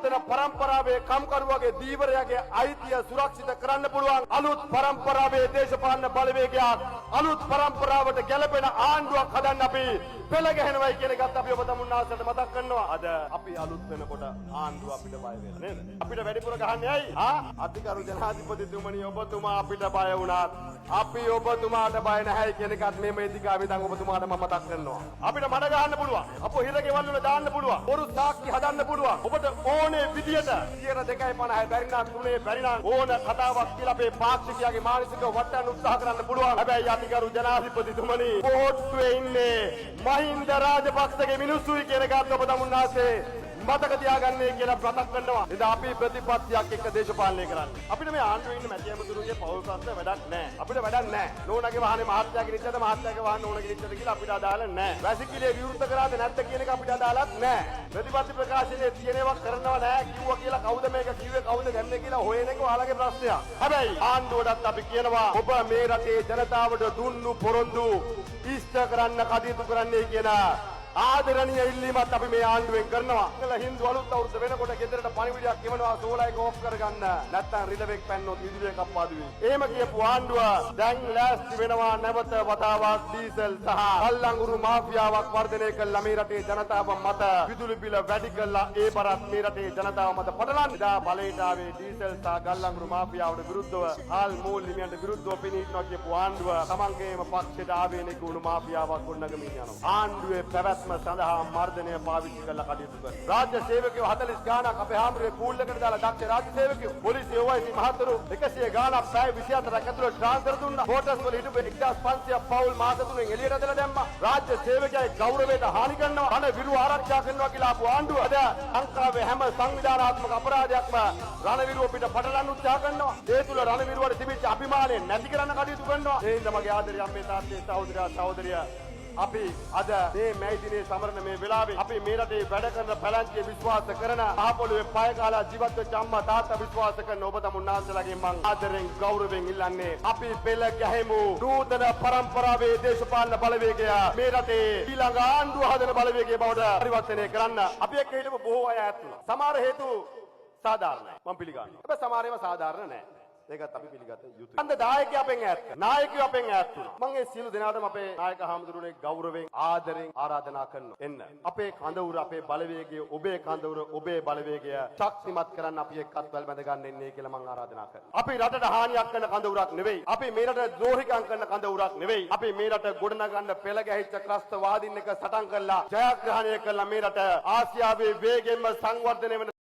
නූතන පරම්පරාවේ කම්කරුවගේ ධීවරයාගේ අයිතිය සුරක්ෂිත කරන්න පුළුවන් අලුත් පරම්පරාවේ දේශපාලන බලවේගයක්, අලුත් පරම්පරාවට ගැලපෙන ආණ්ඩුවක් හදන්න අපි පෙළ ගැහෙනවයි කියන එකත් අපි ඔබ තමුන්නාසට මතක් කරනවා. අද අපි අලුත් වෙනකොට ආණ්ඩුව අපිට බය වෙලා නේද? අපිට වැඩිපුර ගහන්නේ ඇයි? ආ, අධිකරු ජනාධිපතිතුමනි, ඔබතුමා අපිට බය වුණත් අපි ඔබතුමාට බය නැහැ කියන එකත් මේ වේදිකාවේ ඉඳන් ඔබතුමාට මම මතක් කරනවා. අපිට මඩ ගහන්න පුළුවන්. අපෝ හිරගෙවල් වල දාන්න පුළුවන්. බොරු සාක්ෂි හදන්න පුළුවන්. ඔබට ඕනේ විදියට 2.50 බැරි නම්, 3 බැරි නම්, ඕන කතාවක් කියලා අපේ පාක්ෂිකයාගේ මානසික වටන්න උත්සාහ කරන්න පුළුවන්. හැබැයි අධිකරු ජනාධිපතිතුමනි, පොහොට්ටුවේ ඉන්නේ මහින්ද රාජපක්ෂගේ මිනිස්සුයි කියන එකත් ඔබ තමුන්නාසේ මතක තියාගන්නේ කියලා මතක් කරනවා. ඉතින් අපි ප්‍රතිපත්තියක් එක්ක දේශපාලනය කරන්නේ. අපිට මේ ආණ්ඩුවේ ඉන්න මැති ඇමතුරුන්ගේ පවුල් ප්‍රශ්න වැඩක් නැහැ. අපිට වැඩක් නැහැ. නෝනගේ වාහනේ මහත්තයාගේ නිච්චද, මහත්තයාගේ වාහන නෝනගේ නිච්චද කියලා අපිට අදාළ නැහැ. වැසිකිළිය විවෘත කරාද නැද්ද කියන එක අපිට අදාළත් නැහැ. ප්‍රතිපත්ති ප්‍රකාශනයේ තියෙන ඒවා කරනව නැහැ කිව්වා කියලා කවුද මේක කිව්වේ, කවුද දැම්මේ කියලා හොයන එක ඔයාලගේ ප්‍රශ්නයක්. හැබැයි ආණ්ඩුවටත් අපි කියනවා, ඔබ මේ රටේ ජනතාවට දුන්නු පොරොන්දු ඉෂ්ට කරන්න කටයුතු කරන්නේ කියන ආදරණීය ඉල්ලීමත් අපි මේ ආණ්ඩුවෙන් කරනවා. කළ හින්දු අලුත් අවුරුද්ද වෙනකොට ගෙදරට පණිවිඩයක් එවනවා, සෝලා එක ඕෆ් කරගන්න. නැත්තම් රිලෙවෙක් පැන්නොත් විදුලිය කප්පාදු වෙයි. එහෙම කියපු ආණ්ඩුව දැන් ලෑස්ති වෙනවා නැවත වතාවක් ඩීසල් සහ කල්ලංගුරු මාෆියාවක් වර්ධනය කළා මේ රටේ ජනතාව මත විදුලි බිල වැඩි කළා ඒ බරත් මේ රටේ ජනතාව මත පටලන්න. එදා බලයට ආවේ ඩීසල් සහ ගල්ලංගුරු මාෆියාවට විරුද්ධව, හාල් මෝල් හිමියන්ට විරුද්ධව පෙනී හිටනවා කියපු ආණ්ඩුව තමන්ගේම පක්ෂයට ආවේනික වුණු මාෆියාවක් ගොඩනගමින් යනවා. ආණ්ඩුවේ පැවැත්ම සඳහා මර්ධනය පාවිච්චි කරලා කටයුතු කරනවා. රාජ්‍ය සේවකයෝ 40 ගාණක් අපේ හාමුදුරුවෝ පූල් එකට දාලා, දක්ෂ රාජ්‍ය සේවකයෝ, පොලිසිය OIC මහතුරු 100 ගාණක් පැය 24ක් ඇතුළත ට්‍රාන්ස්ෆර් දුන්නා. ක්වෝටර්ස් වල හිටපු 1500 පවුල් මාස 3න් එළියට ඇදලා දැම්මා. රාජ්‍ය සේවකයාගේ ගෞරවයට හානි කරනවා. රණ විරු ආරක්ෂා කරනවා කියලා ආපු ආණ්ඩුව අද ලංකාවේ හැම සංවිධානාත්මක අපරාධයක්ම රණවිරුව පිට පටලන්න උත්සාහ කරනවා. ඒ තුල රණවිරුවට තිබිච්ච අභිමානය නැති කරන්න කටයුතු කරනවා. ඒ හින්දා මගේ ආදරය අම්මේ, තාත්තේ, සහෝදරයා, සහෝදරිය, අපි අද මේ මැයි දිනේ සමරන මේ වෙලාවේ අපි මේ රටේ වැඩ කරන පැලැන්තිය විශ්වාස කරන, මහ පොළොවේ පය කාලා ජීවත් වෙච්ච අම්මා තාත්තා විශ්වාස කරන ඔබ තමුන්නාන්සලාගෙන් මං ආදරෙන් ගෞරවයෙන් ඉල්ලන්නේ, අපි පෙළ ගැහෙමු. නූතන පරම්පරාවේ දේශපාලන බලවේගය මේ රටේ ඊළඟ ආණ්ඩුව හදන බලවේගය බවට පරිවර්තනය කරන්න. අපි එක්ක හිටපු බොහෝ අය ඈත් වුණා. සමහර හේතු සාධාරණයි. මං පිළිගන්නවා. හැබැයි සමහර ඒවා සාධාරණ නෑ. ඒකත් අපි පිළිගත යුතුයි. අන්ද දායකයෝ අපෙන් ඈත් කරා. නායකයෝ අපෙන් ඈත් වුණා. මං ඒ සියලු දෙනාටම අපේ නායක හාමුදුරුවනේ ගෞරවයෙන් ආදරෙන් ආරාධනා කරනවා. එන්න. අපේ කඳවුර, අපේ බලවේගය, ඔබේ කඳවුර, ඔබේ බලවේගය ශක්තිමත් කරන්න අපි එක්ක අත්වැල් බැඳ ගන්න එන්නේ කියලා මං ආරාධනා කරනවා. අපි රටට හානියක් කරන කඳවුරක් නෙවෙයි. අපි මේ රටට ද්‍රෝහිකම් කරන කඳවුරක් නෙවෙයි. අපි මේ රට ගොඩනගන්න පෙළ ගැහිච්ච ත්‍රස්තවාදීන් එක්ක සටන් කරලා ජයග්‍රහණය කළා මේ රට ආසියාවේ වේගෙන්ම සංවර්ධනය වෙන